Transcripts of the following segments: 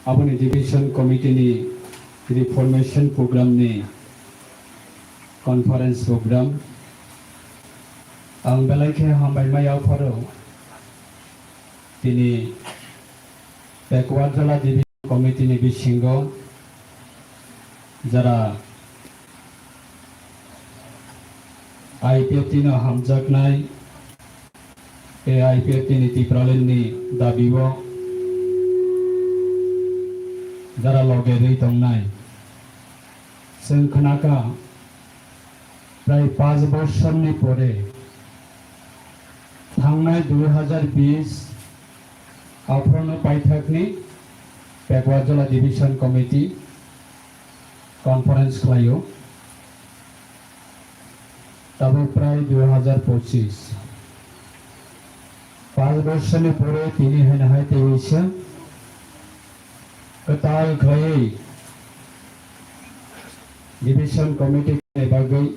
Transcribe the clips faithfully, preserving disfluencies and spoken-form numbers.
Aboni division committee ni reformation program ni conference program. Ang belai khe hambai ma yapharo tini Pekwarjala division committee ni bisingo jara I P F T no hamjaknai, tei I P F T ni Tipraland ni dabi o jara loge rwi tongnai. Chwng khnakha, prai panch bosorni pore, thangnai dui hazar bis aphrono paithakni Pekwarjala Division Committee conference khlaio. Tabuk prai dui hazar pochis. Panch bosorni pore tini haino hai teiwisa kwtal khlaiwi division committee ni bagwi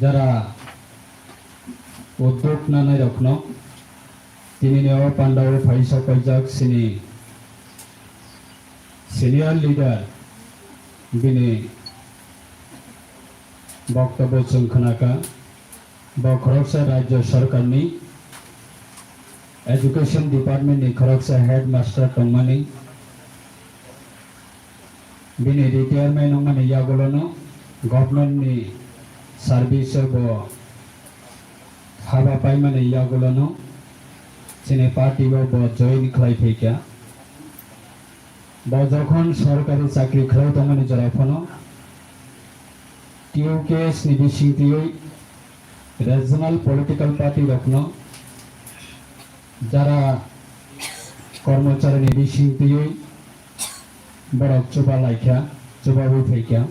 jara uddog nanai rokno tinini o pandao phai sok paijak chini senior leader, bini boktobyo chwng khnakha. Bo khoroksa Rajya Sarkarni Education Department ni khoroksa headmaster tongmani. Bini retirement wngmani yagulono government ni service o bo haba paimani yagulono chini party o bo join khlai phaikha. Bo jokhon sorkari chakri khlai tongmani jora phano T U K S ni bisingtwi regional political party rokno jara kormochari ni bisingtwi borok chuba laikha, chubawi phaikha.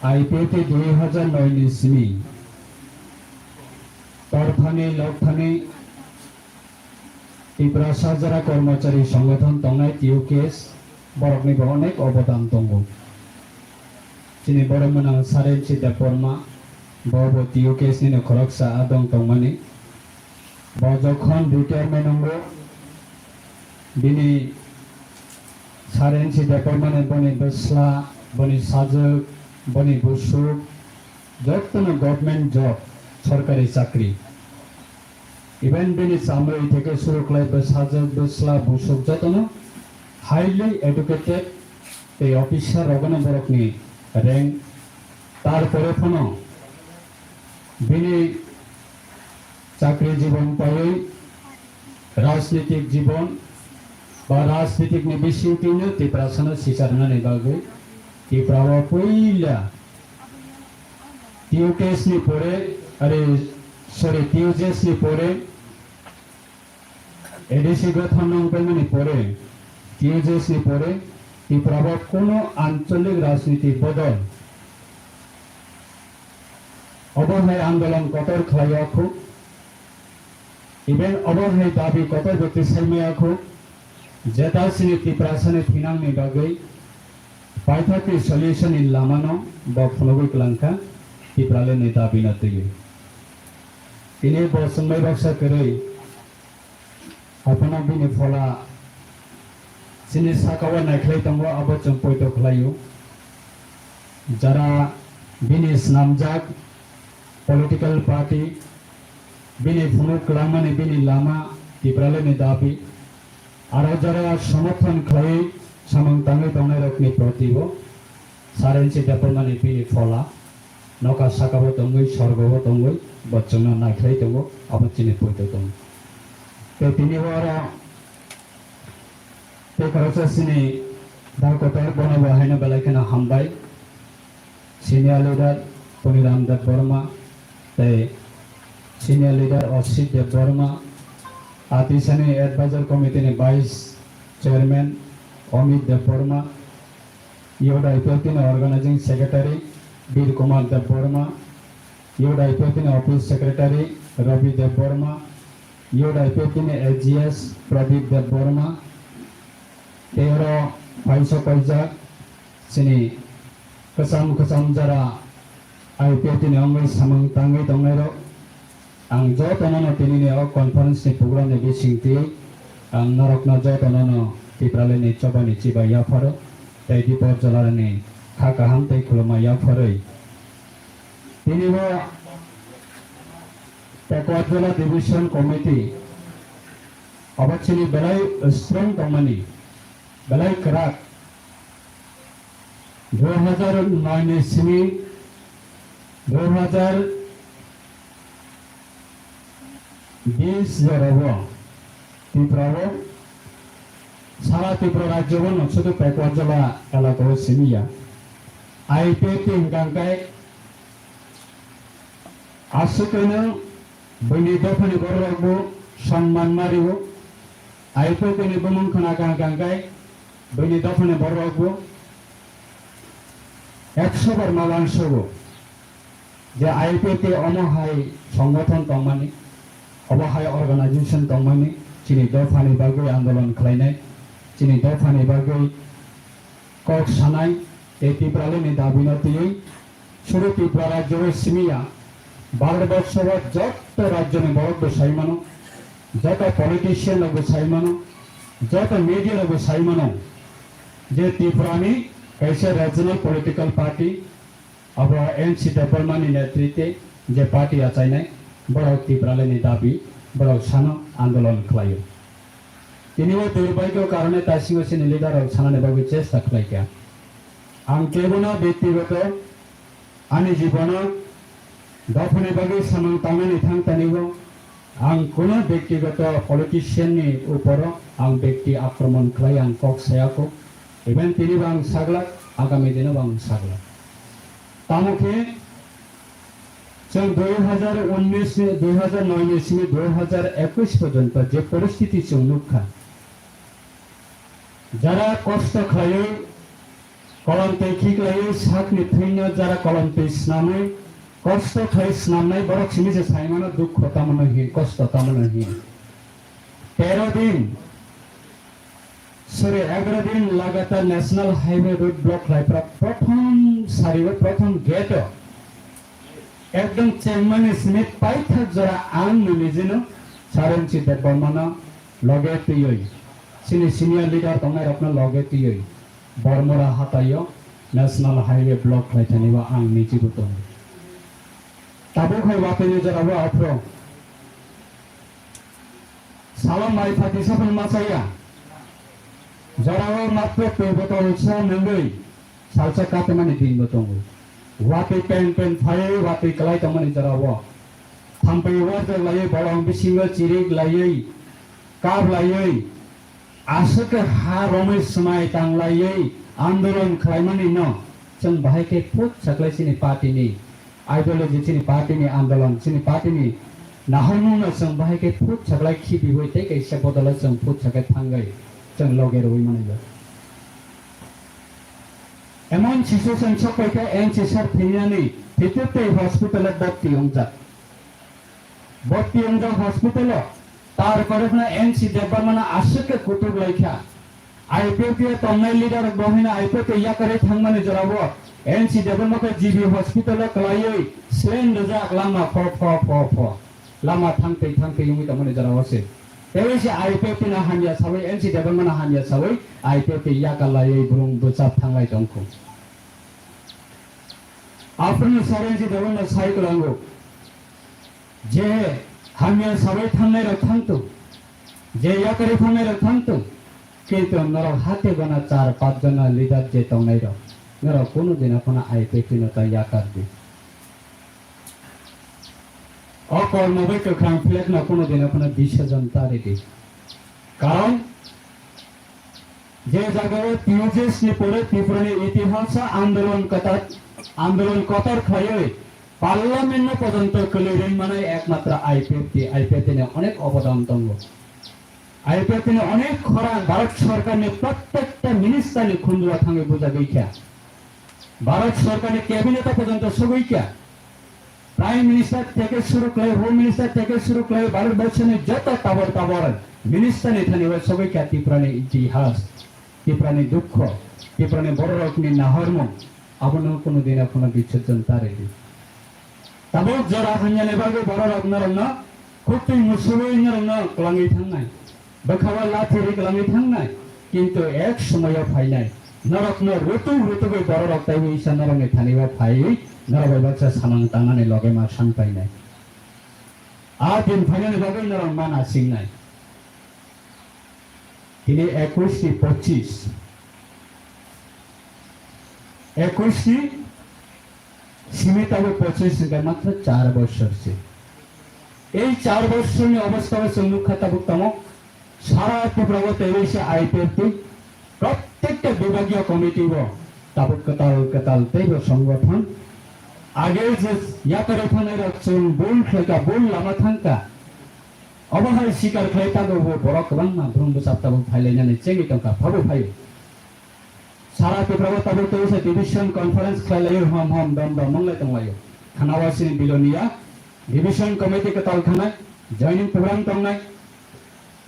I P F T dui hazar noi ni simi torthani lokthani Tiprasa jara kormochari songothon tongnai T U K S borokni bo onek obodan tongo. Chini borok mwnang Sarensi Debbarma, bo bo T U K S nini khoroksa adong tongmani. Bo jokhon retirement wngo, bini Sarensi Debbarmani boni bwsla, boni sajwk, boni busuk, jottono government job, sorkari chakri. Even bini chamwi theke suru khlai bwsajwk, bwsla, busuk jotono highly educated tei officer rogono borokni rank. Tarpore phano bini chakri jibon paiwi rajnitik jibon ba rajnitik ni bisingtwino Tiprasano sicharnani bagwi Tripura o puila T U K S ni pore, are, sorry, T U J S ni pore, A D C gothon wng paimani pore, T U J S ni pore, Tripura o kono ancholik rajniti bodol. Obo hai andolon kotor khlai ya khu. Even obo hai dabi kotor bwtwi sai maya khu, jeta chini Tiprasani thinangni bagwi paithakni solution ni lamano bo phunugwi kwlangkha Tipralandni dabino twiwi. Tini bo chwngbai baksa kwrwi, aphano bini phola chini sakao naikhlai tongo, abo chwng poito khlaio. Jara bini snamjak political party, bini phunuk kwlangmani bini lama, Tipralandni dabi, aro jara somorthon khlaiwi samung tangwi tongnairokni protibo Sarensi Debbarmani bini phola nokha sakao tongwi, sorgo o tongwi, bo chwngno naikhlai tongo, abo chini poito tongo. Tei tini o aro tei khoroksa chini da kotor, bono bo haino belai kheno hambai. Senior leader Poniram Debbarma tei senior leader Osit Debbarma, a tisani advisor committee ni vice chairman Amit Debbarma, Youth I P F T ni organizing secretary Bir Kumar Debbarma, Youth I P F T ni office secretary Ravi Debbarma, Youth I P F T ni A G S Pradip Debbarma, tei oro phai sok paijak chini kwcham kwcham jara I P F T ni wngwi samung tangwi tongnairok. Ang jotono no tinini o conference ni program ni bisingtwi Ang norokno jotono no Tipralini chobani chibai yapharo tei Dipor Jolarani kha kaham tei khuluma yapharwi tini bo Pekwa Jola Division Committee obo chini belai strong tongmani, belai kwrak. Dui hazar noi ni simi dui hazar bis jorao Tripura o, sara Tripura rajyo o no sudu Pekwa Jola elaka o simi ya. I P F T hwnkha khe aswk no buini dophani borok rok bo sonman ma rio. I P F T ni bumung khna kha kha khe buini dophani borok rok bo ekso bar ma uansugo je I P F T omo hai songothon tongmani, obo hai organization tongmani, chini dophani bagwi andolon khlainai, chini dophani bagwi kok sanai tei Tipralini dabino twiwi suru Tripura rajyo o simi ya. Bharat borsho o joto rajyoni borok bo sai mano, joto politician rok bo sai mano, joto media rok bo sai mano je Tripurani kaisa regional political party, abo N C Debbarma ni netritwe je party achainai, borok Tipralini dabi borok sano andolon khlaio. Tini o durbhagyo karone taisingo chini leader rok sanani bagwi chesta khlaikha. Ang kebono byaktigoto ani jibono dophani bagwi samung tangnani thang tanigo ang kuno byaktigoto politician ni uporo ang byakti akromon khlai ang kok sayako. Even tinibo ang saglak, agami dinobo ang saglak. Tamo khe chwng dui hazar unnish ni, dui hazar noi ni simi dui hazar ekush porjonto je poristiti chwng nukha, jara kosto khlaiwi, kolomtwi khiklaiwi, sakni thwino jara kolomtwi snamwi, kosto khlai snamnai borok simi se saimano dukho tamono hin, kosto tamono hin. Tero din, sorry, egaro din lagatar National Highway road block khlaipra prothom sario, prothom gate o ekdom chengmani simi paithak jora ang nini jino Saransi Debbarmano loge twiwi, chini senior leader tongnai rokno loge twiwi Bormora hataio National Highway block khlaithani o ang nijibo tongo. Tabuk hai watwi ni jora o aphro salo mai phatisaphan machaya. Jorao matro twi botol sa nungwi salsa katemani din bo tongo. Watwi pen pen phaiwi watwi kwlai tongmani jorao thampui warjak laiwi bolong bisingo chirik laiwi kap laiwi aswk khe ha romwi swmai tang laiwi andolon khlaimani no chwng bahai khe phut saklai chini party ni ideology, chini party ni andolon, chini party ni naharmung no chwng bahai khe phut saklai khibiwi tei kaisa bodolo chwng phut saklai thangwi chwng loge rwui manwi. Emon situation sokpai khe N C sir phinnani Phitiptei hospital o bhorti wngjak. Bhorti wngjak hospital o tar kore phano N C Debbarmano aswk khe kutuk lai kha. I P F T o tongnai leader rok bo hino I P F T yakarwi thangmani jorao N C Debbarma khe G B hospital o kwlaiwi slen rwjak lama pho pho pho pho. Lama thangtwi thangtwi wngwi tongmani jorao se. Tei se I P F T no hamya sawi N C Debbarmano hamya sawi I P F T yakar laiwi brum bwchap thanglai tongkhu. Aphuru N C Debbarma sai kwlango. Je hamya sawi thangnai rok thangtong, je yakarwi thangnai rok thangtong, kintu norok hate gana char pach jona leader je tongnai rok, norok kunu dina phano I P F T no ta yakar di. O kormo bai kwkhwrang flag no kunu dina phano bish jon ta ridi. Karon je jagao T U J S ni pore Tripurani itihasa andolon kotor, andolon kotor khlaiwi parliament no porjonto kwlwi rwui manai ekmatra I P F T, I P F T ni onek obodan tongo. I P F T ni onek khorang Bharat Sarkar ni prottekta minister ni khunjua thangwi bujagwi kha. Bharat Sarkar ni cabinet o porjonto sogwi kha. Prime Minister theke suru khlai, Home Minister theke suru khlai, Bharat Borshoni joto tabor tabor minister ni thani o sogwi kha Tripura ni itihas, Tripura ni dukho, Tripura ni borok ni naharmung, abono kunu dina kunu bichorjon ta ridi. Tabuk jora hamyani bagwi borok rok norokno khuktwi musulwi norokno kwlangwi thangnai. Bwkhao lathi ri kwlangwi thangnai, kintu ek somoyo phainai. Norokno rutuk rutugwi bororok taiwi Isa norokni thani o phaiwi norok bai baksa samung tangnani loge ma san painai. A din phainani bagwi norok ma nasingnai. Tini ekush ni pochis. Ekush ni simi tabuk pochis hingkhe matro char bochor se. Ei char bochor ni obostha o chwng nukha tabuk tamo. Sara Tripura o teibo se I P F T, prottekta bibhagiyo committee o tabuk kwtal kwtal teibo songothon. Age je yakarwi thangnai rok chwng bul khlaikha, bul lama thangkha. Obo hai sikar khlai tago bo borok kwbangma brum bwsap tabuk phailainani chengwi tongkha, phabo phaio. Sara Tripura o tabuk tei se division conference khlai laio, hom hom dom dom wnglai tong laio. Khana wasini Bilonia division committee kwtal khanai, joining program tongnai.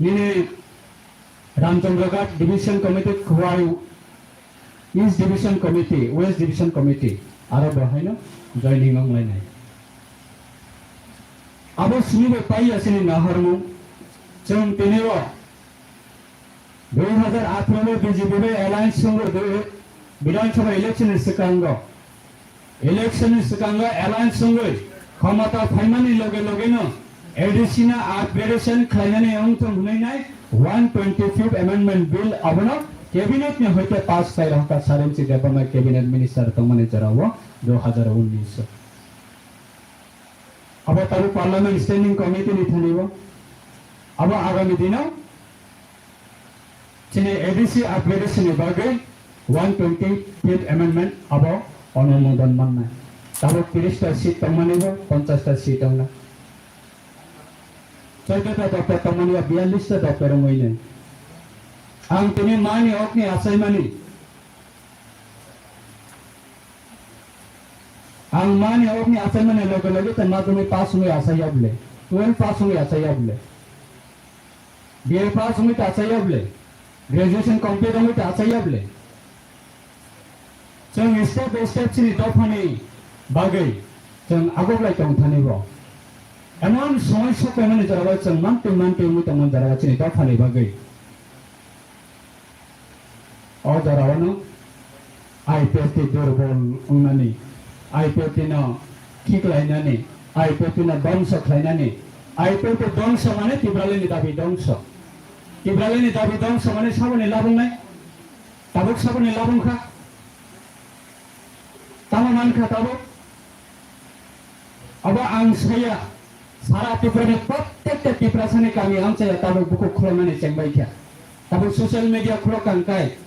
Nini Ramchandra Ghat division committee, Khowai East division committee, West division committee, aro bo haino joining wnglainai. Abo simi bai pai yasini naharmung, chwng tini o Dui hazar atharo B J P bai alliance songwi Bidhan Sabha election ni swkango, election ni swkango alliance songwi khomata phaimani loge loge no A D C no upgradation khlainani wngthong hwnwi nai one twenty-fifth Amendment Bill abono cabinet ni hoite pass khai rohorkha Sarinchi Debbarma cabinet minister tongmani jorao dui hazar unnish o. Abo tabuk Parliament Standing Committee ni thani o. Abo agami dino chini A D C upgradation ni bagwi one twenty-fifth Amendment abo onumodon mannai. Tabuk tiris ta seat tongmani bo ponchash ta seat wngnai. Chauda ta doptor tongmani bo biyallis ta doptor wngwi nai. Ang tini mani okni achaimani Ang mani okni achaimani loge loge ta madhyamik pass wngwi achaiya bole, twelve pass wngwi achaiya bole, B A pass wngwi ta achaiya bole, graduation complete wngwi ta achaiya bole. Chwng step by step chini dophani bagwi chwng agoklai tong thani bo. Emon somoi sok paimani jorao chwng mantwi mantwi wngwi tongmani jorao chini dophani bagwi. O jorao no I P F T durbol wngnani, I P F T no khiklainani, I P F T no dongso khlainani, I P F T dongso mane Tipralini dabi dongso. Tipralini dabi dongso mane saboni labwngnai, tabuk saboni labwngkha. Tamo mankha tabuk? Abo ang saya, sara Tripura ni prottekta Tiprasa ni kami ang saya tabuk bukhuk khuloknani chengbai kha. Tabuk social media khulok kang kai.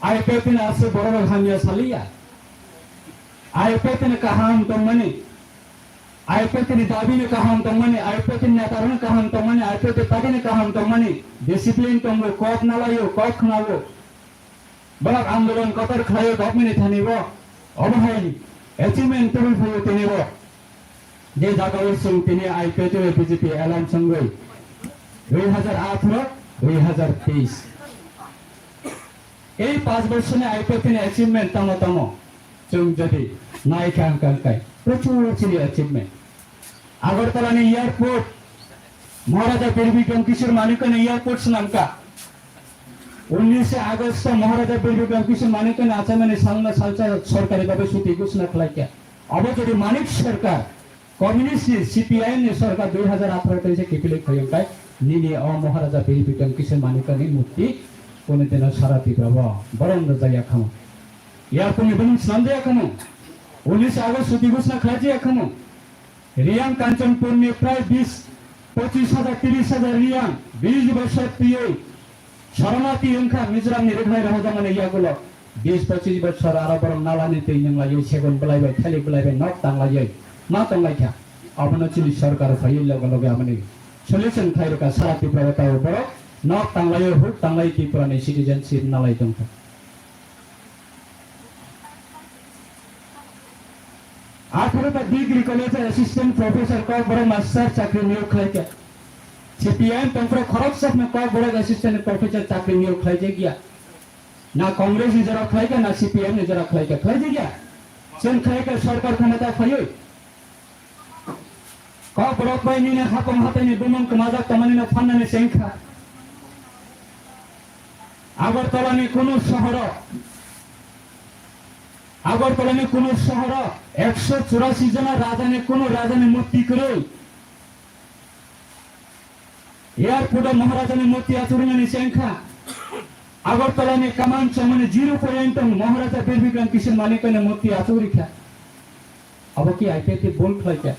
I P F T ni aswk borok rok hamya saliya. I P F T ni kaham tongmani. I P F T ni dabi ni kaham tongmani. I P F T ni neta rok ni kaham tongmani. I P F T party ni kaham tongmani. Discipline tongo, kok nalayo, kok khnago. Borok andolon kotor khlaio government ni thani bo. Obo hai achievement tubui phaio tini bo. Je jaga o chwng tini I P F T bai B J P alliance wngwi dui hazar atharo, dui hazar teis. Ei panch bochor ni I P F T ni achievement tamo tamo chwng jodi nai kha hwnkha hwnkhe prochur chini achievement. Agartala ni airport, Maharaja Bir Bikram Kishore Manikya ni airport swnamkha. Unnishe August o Maharaja Bir Bikram Kishore Manikya ni achaimani salno salsa sorkari bhabe chuti ghoshona khlaikha. Abo jodi Manik sorkar, communist ni C P I M ni sorkar dui hazar atharo teise kiphilwi khoyong kai, nini o Maharaja Bir Bikram Kishore Manikya ni murti kunu dino sara Tripura bo borom rwjak ya khamu. Airport ni bini swnamjak ya khamu. Unnishe August chuti ghoshona khlaijak ya khamu. Riyang Kanchanpur ni prai bis, pochis hajar, tiris hajar riyang, bis bosor twiwi Saramati wngkha Mizoram ni rwknai rohorjakmani yagulo. Bis pochis bosor aro borok nalani twi nwnglaiwi, segun bwlaibai, thalik bwlaibai nok tanglaiwi ma tonglaikha. Abono chini sorkar phaiwi loge loge aboni solution khlai rwkha, sara Tripura o tabuk borok nok tanglaiwi, huk tanglaiwi Tripura ni citizenship nalai tongkha. Atharo ta degree college o assistant professor Kokborok master chakri niyok khlaikha. C P I M tongphuru khoroksa phano Kokborok assistant professor chakri niyok khlaijak ya. Na Congress ni jora khlaikha, na C P I M ni jora khlaikha, khlaijak ya. Chwng khlaikha sorkar khonata phaiwi. Kokborok bai nini hapung hatai ni bumung kwmajak tongmani no phan nani chengkha. Agartala ni kunu sohoro, Agartala ni kunu sohoro ekso churasi jona raja ni kunu raja ni murti kwrwi. Airport o Maharaja ni murti achuknani chengkha. Agartala ni Kaman Chowmani zero point o Maharaja Bir Bikram Kishore Manikya ni murti achukri kha. Abo ki I P F T bol khlai kha?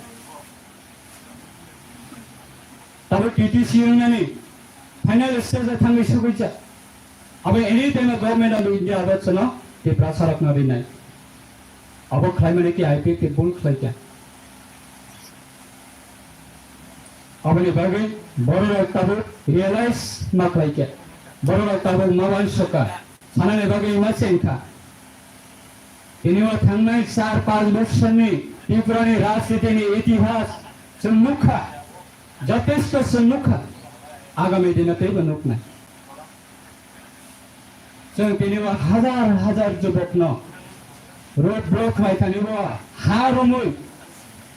Tabuk T T C wngnani final stage o thangwi sugwi ja. Abo any time o Government of India abo chwngno Tiprasa rokno rinai. Abo khlaimani ki I P F T bol khlai kha? Aboni bagwi bororok tabuk realize ma khlai kha, bororok tabuk ma uansukha, sanani bagwi ma chengkha. Tini o thangnai char panch bosorni Tripurani rajnitini itihas chwng nukha, jotesto chwng nukha, agami dino teibo nuknai. Chwng tini o hajar hajar jubokno road block khlai thani bo ha romwi,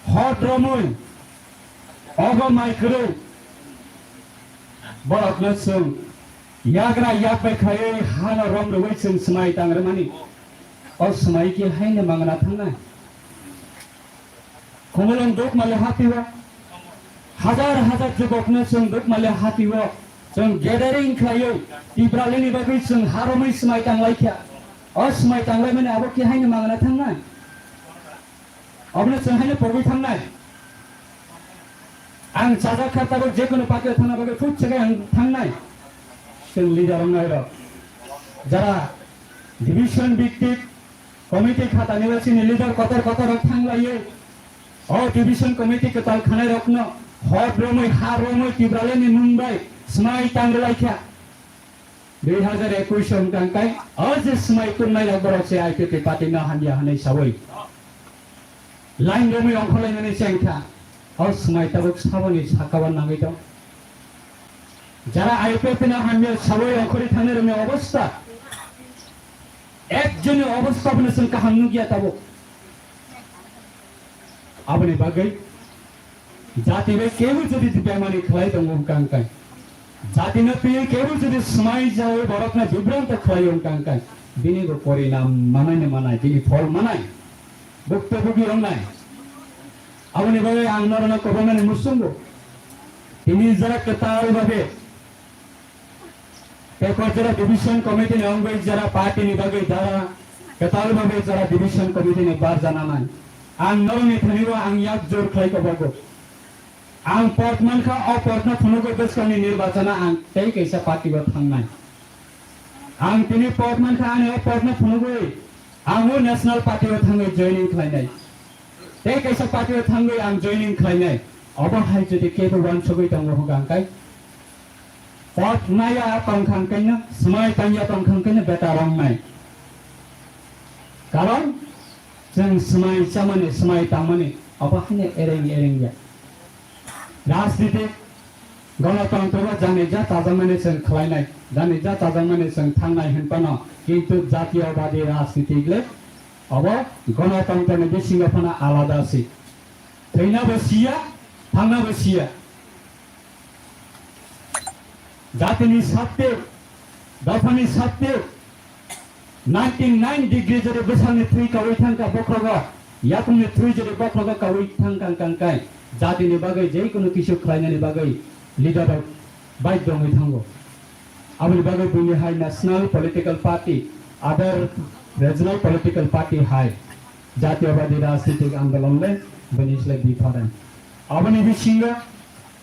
hot romwi, obo mai kwrwi borokno chwng yagra yak bai khlaiwi hano rom rwwi chwng swmai tang rwmani. O swmai khe haino mangna thangnai. Khumulwng Dukmali hati o hajar hajar jubokno chwng Dukmali hati o chwng gathering khlaiwi Tipralini bagwi chwng ha romwi swmai tang lai kha. O swmai tang lai mani abo khe haino mangna thangnai? Obono chwng haino pogwi thangnai? Ang chajak kha tabuk je kono party o thangna bagwi phut se ang thangnai. Chwng leader wngnai rok jara division bhittik committee khatani o chini leader kotor kotor rok thang lai o. O division committee kwtal khanai rokno hor romwi ha romwi Tipralini mung bai swmai tang rwlai kha. Dui hajar ekush wng tang kai o je swmai tongnai rok borok se I P P party no hamya hwnwi sawi line romwi ongkhorlainani chengkha. O swmai tabuk saboni sakao nangwi tong. Jara I P F T no hamya sawi ongkhorwi thangnai rokni obostha, ekjonni obostha bono chwng kaham nukya tabuk. Aboni bagwi jati bai kebo jodi bemani khlai tongo wngkha wngkha, jati no twi kebo jodi swmai jawi borokno bibranto khlai wngkha wngkha, bini bo porinam manai ni manai, bini phol manai, bukto bugi wngnai. Aboni bagwi ang norokno kwbangmani muchungo. Tini jara kwtal babe tei kok jara division committee ni wngwi jara party ni bagwi jara kwtal babe jara division committee ni bar jana nai. Ang norokni thani o ang yak jor khlai kobogo. Ang pot mankha, o pot no phunugwi bwskangni nirbachana ang tei kaisa party o thangnai. Ang tini pot mankha, ani o pot no phunugwi ang o national party o thangwi joining khlainai. Tei kaisa party o thangwi ang joining khlainai. Obo hai jodi kebo uansugwi tongo hwnkha hwnkhe, pot naya tongkha hwnkhe no, swmai tangya tongkha hwnkhe no beta rongnai. Karon chwng swmai chamani, swmai tangmani obo haino ereng ereng ya. Rajniti Ganatantro o janija chajakmani chwng khlainai, janija chajakmani chwng thangnai hwn phano, kintu jatiyobadi rajniti le obo ganatantro ni bisingo phano alada se. Thwina bo siya, thangna bo siya. Jatini satte, dophani satte, ninety nine degree jodi bwsakni thwi kawi thangkha bokhrogo, yakungni thwi jodi bokhrogo kawi thangkha, hwnkha hwnkhe jatini bagwi je kunu kisu khlainani bagwi leader rok baidhyo wngwi thango. Aboni bagwi buini hai national political party, other regional political party hai jatiyobadi rajnitik andolon le buini slai different. Aboni bisingo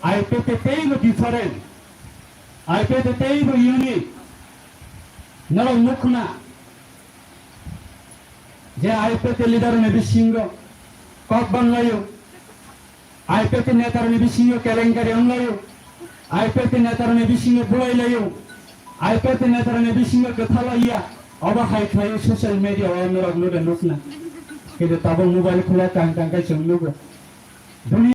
I P F T teibo different, I P F T teibo unique. Norok nukhna je I P F T leader ni bisingo kok banlaio, I P F T netarokni bisingo kelenkari wnglaio, I P F T netarokni bisingo bulailaio, I P F T netarokni bisingo kwthalaiya, obo hai khlaiwi social media o norok nude nukna. Kintu tabuk mobile khula kang kang khe chwng nugo. Bini